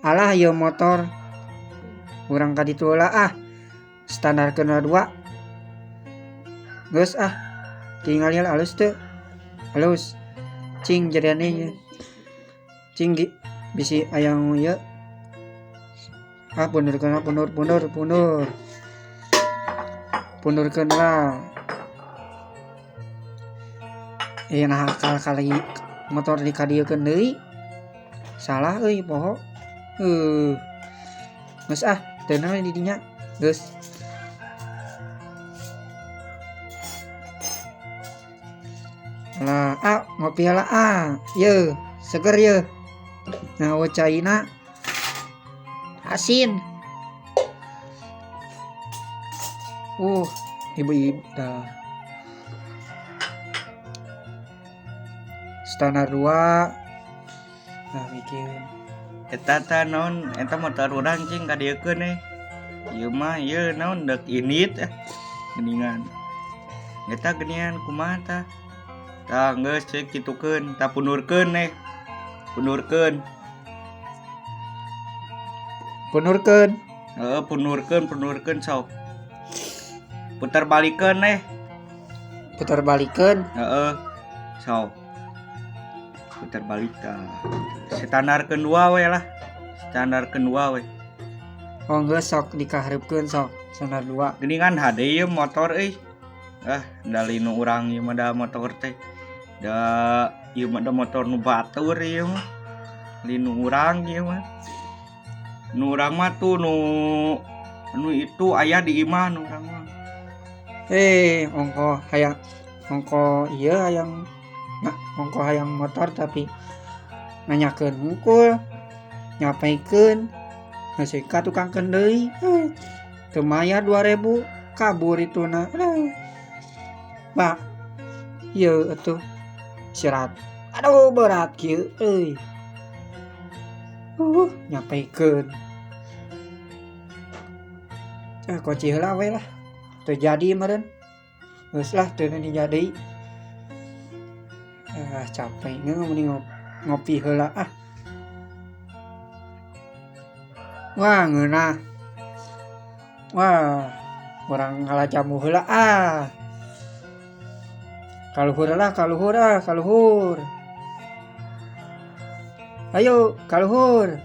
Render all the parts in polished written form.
Alah ieu motor urang ka ditu heula ah. Standarkeun heula dua. Geus ah. Tingal ieu alus teu? Alus. Cing jadian ieu. Cing bisi aya nu ieu. Ah pundurkeun lah pundur pundur pundur. Pundurkeun lah. Eh nah akal kali motor dikadieukeun deui. Salah euy poho. Geus ah teu naon di dinya. Geus. Lah ah ngopi heula ah. Yeuh, seger yeuh. Nah, caina asin. Ibu-ibu dah. Standar 2. Nah, mikir. Eta tah naon, eta motor urang cing kadieukeun eh. Ieu mah ieu naon deuk indit eh. Geuningan. Eta geuningan kumaha tah? Tah geus ceuk kitukeun, tah pundurkeun eh. Pundurkeun. Pundurkeun. Heeh, pundurkeun, pundurkeun sok. Putar balikeun eh. Putar balikeun. Heeh. Sok. Putar balik tah. Standarkeun dua we lah. Standarkeun dua we. Oh geus sok dikahareupkeun sok standar 2. Geuningan hade ieu motor euy. Ah, da nu urang ieu mah da motor teh. Da ieu mah da motor nu batur ieu mah. Linu urang ieu mah. Nu urang mah tuh nu nu itu aya di imah nu urang mah. Ongko hayang ongko ieu hayang nah, ongko hayang motor tapi nanyakeun hungkul, nyapaikeun, geus ka tukang deui. Teu mayar 2000 kabur ituna. Aduh. Pak, ieu atuh sirat. Aduh berat kieu euy. Nyapaikeun. Kunci heula we lah. Teu jadi meureun. Geus lah teu jadi. Ah, capek mending ngopi heula ah. Wah, ngeunah. Wah, urang ngala jamu heula ah. Kaluhur lah, kaluhur ah, kaluhur. Ayo, kaluhur.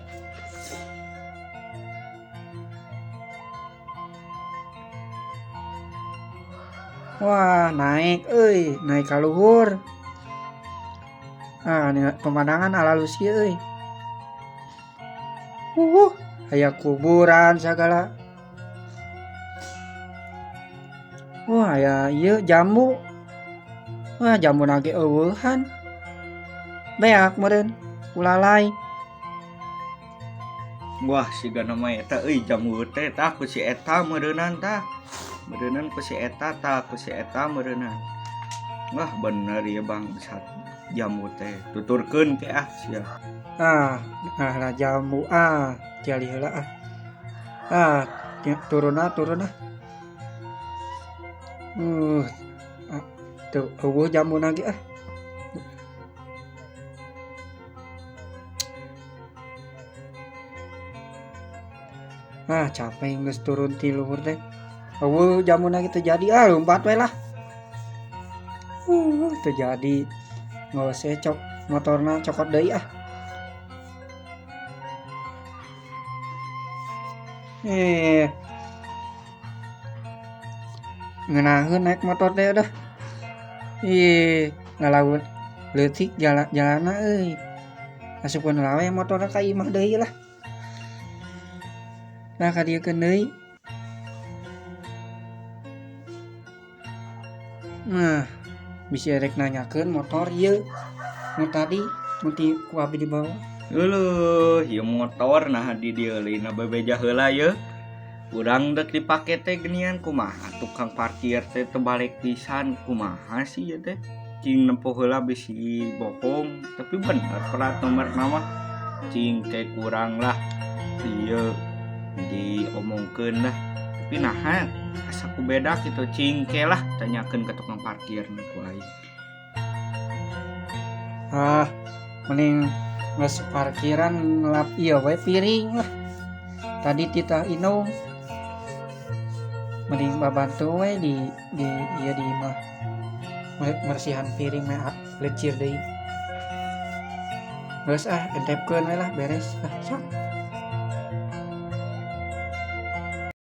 Wah, naik euy, naik kaluhur. Ah, ini pemandangan ala alus kieu euy. Aya kuburan sagala. Wah, aya ieu jambu. Wah, jambu nage eueuhan. Beak meureun ulalai. Wah, siga nama eta euy jambu teh tah ku si eta meureunan tah. Meureunan ku si eta tah ku si eta meureunan. Wah, bener ieu bangsat jambu teh. Tuturkeun ke ah sia. Ah, ah lah jambu ah, tiali heula ah. Ah, turun ah, turun ah. Tuh eueuh jambu nage ah. Ah, capek geus turun ti luhur teh. Eueuh jambu nage teu jadi ah, lompat we lah. Teu jadi. Geus cok motorna cokot deui ah. Ngeunaheun naik motor teh dah. Ih, ngalaun leutik jalanna euy. Asupkeun heula we motorna ka imah deui lah. Nah, ka dieu keun deui. Nah, bisi erek nanyakeun motor ieu. Nu tadi, nu ti ku abi dibawa. Euleuh, ieu motor nah di dieu lina bebeja heula ieu. Urang deuk dipake teh geuningan kumaha tukang parkir teh teu balik pisan kumaha sih ieu teh. Cing nempo heula bisi bohong, tapi bener plat nomorna mah. Cing teh kurang lah ieu diomongkeun lah. Tapi naha asa ku beda kitu cing ke lah tanyakeun ka tukang parkir nu ku aing. Ah, mending Geus parkiran ngelap ieu we piring lah. Tadi titah indung. Mending babantu we di ieu di imah. Mersihan piring mah lecir deui. Geus ah, entepkeun we lah, beres ah, sok.